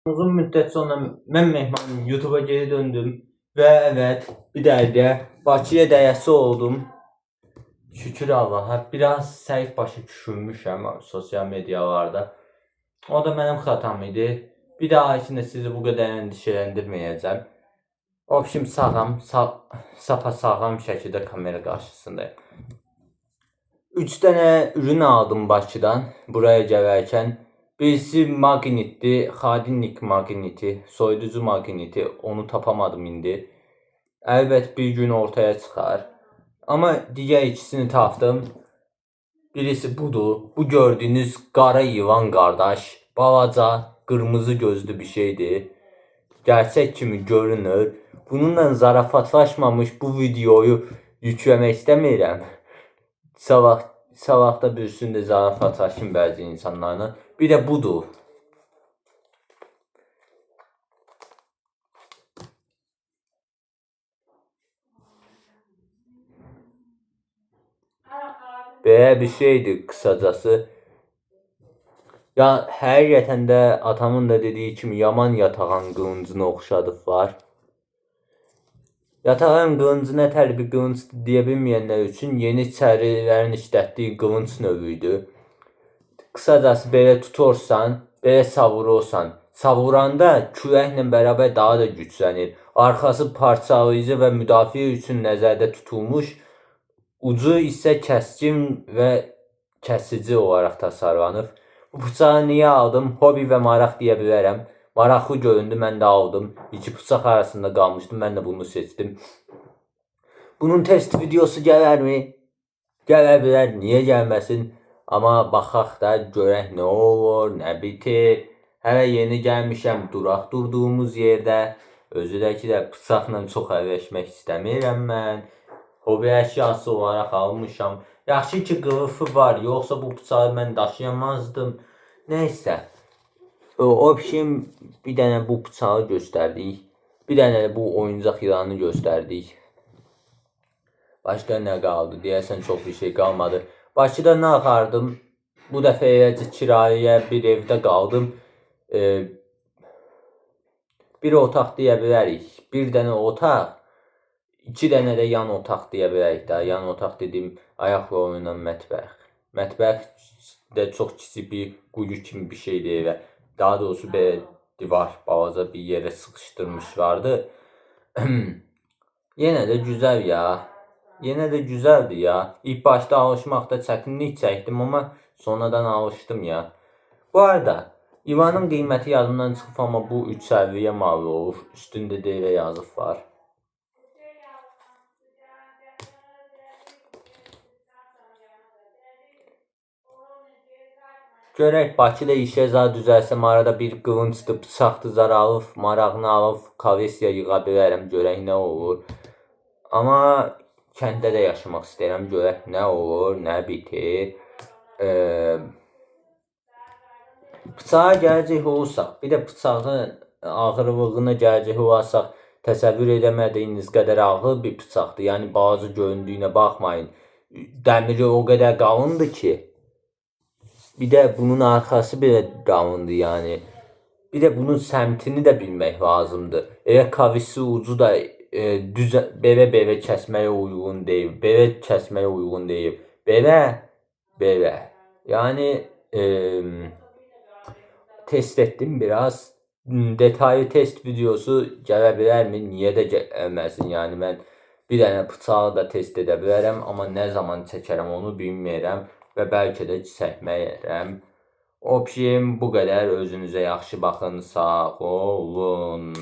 Uzun müddət sonra mən Mehman YouTube'a geri döndüm. Ve evet, bir dəqiqə Bakıya dəyəsi oldum. Şükür Allaha. Biraz səhv başa düşürmüşəm sosial medialarda. O da mənim xatam idi. Bir daha içində sizi bu qədər endişələndirməyəcəm. Obşim sağam, sapa sağlam şəkildə kamera qarşısındayım. 3 dənə ürün aldım Bakıdan buraya gələrkən. Birisi magnitdi, xadinlik magniti, soyuducu magniti. Onu tapamadım indi. Əlbət bir gün ortaya çıxar. Amma digər ikisini tapdım. Birisi budur. Bu gördüyünüz qara yılan qardaş. Balaca, qırmızı gözlü bir şeydir. Gerçək kimi görünür. Bununla zarafatlaşmamış bu videoyu yükləmək istəmirəm. Sabah da bir də zarafatlaşım bəzi insanlarla. Bir də budur. Belə bir şeydir qısacası. Ya həqiqətən də atamın da dediyi kimi yaman yatağan qılıncına oxşadıblar. Yatağan qılıncı nə tər bir qılıncdır deyə bilməyənlər üçün Yeniçərilərin işlətdiyi qılınc növü idi. Qısacası belə tutursan, belə savurursan. Savuranda küləklə bərabər daha da güclənir. Arxası parçalayıcı və müdafiə üçün nəzərdə tutulmuş, ucu isə kəskin və kəsici olaraq tasarlanıb. Bu bıçağı niyə aldım? Hobi və maraq deyə bilərəm. Maraqlı göründü, mən də aldım. İki bıçaq arasında qalmışdım, mən də bunu seçdim. Bunun test videosu gələrmi? Gələ bilər, niyə gəlməsin? Amma baxaq da görək nə olur, nə bitir. Hələ yeni gəlmişəm, duraq durduğumuz yerdə. Özü də ki də bıçaqla çox əlləşmək istəmirəm mən. Hobi əşyası olaraq almışam. Yaxşı ki qılıfı var, yoxsa bu bıçağı mən daşıyamazdım. Nəysə. Obşim bir dənə bu bıçağı göstərdik. Bir dənə də bu oyuncaq yılanı göstərdik. Başqa nə qaldı? Deyəsən çox bir şey qalmadı. Bakıda nə axardım? Bu dəfə eləcə kirayə bir evdə qaldım. Bir otaq deyə bilərik. Bir dənə otaq, iki dənə də yan otaq deyə bilərik də. Yan otaq dediyim ayaq yolu ilə mətbəx. Mətbəx də çox kiçik bir quyu kimi bir şeydir elə. Daha doğrusu belə divar balaca bir yerə sıxışdırmışlardı. Yenə də gözəl ya. Yenə də gözəldir ya. İlk başda alışmaqda çətinlik çəkdim, amma sonradan alışdım ya. Bu arada İvanın qiyməti yadımdan çıxıb, amma bu 350-yə mal olur. Üstündə də elə yazıb var. Görək Bakıda işə zad düzəlsəm arada bir qılıncdır, bıçaqdır zar alıb, marağını alıb kolesiya yığa bilərəm, görək nə olur. Amma kənddə də yaşamaq istəyirəm, görək nə olur, nə bitir. Bıçağa gələcək olsaq, bir də bıçağın ağırlığına gələcək olsaq, təsəvvür edəmədiyiniz qədər ağır bir bıçaqdır. Yəni balaca göründüyünə baxmayın. Dəmiri o qədər qalındır ki, bir də bunun arxası belə qalındır yəni. Bir də bunun səmtini də bilmək lazımdır. Elə kavisi ucu da düz belə-belə kəsməyə uyğun deyil. Belə kəsməyə uyğun deyil. Belə, belə. Yəni test etdim biraz. Detaylı test videosu gələ bilərmi? Niyə də gəlməsin? Yəni mən bir dənə bıçağı da test edə bilərəm, amma nə zaman çəkərəm onu bilmirəm və bəlkə də çəkməyərəm. Obşim bu qədər. Özünüzə yaxşı baxın. Sağ olun.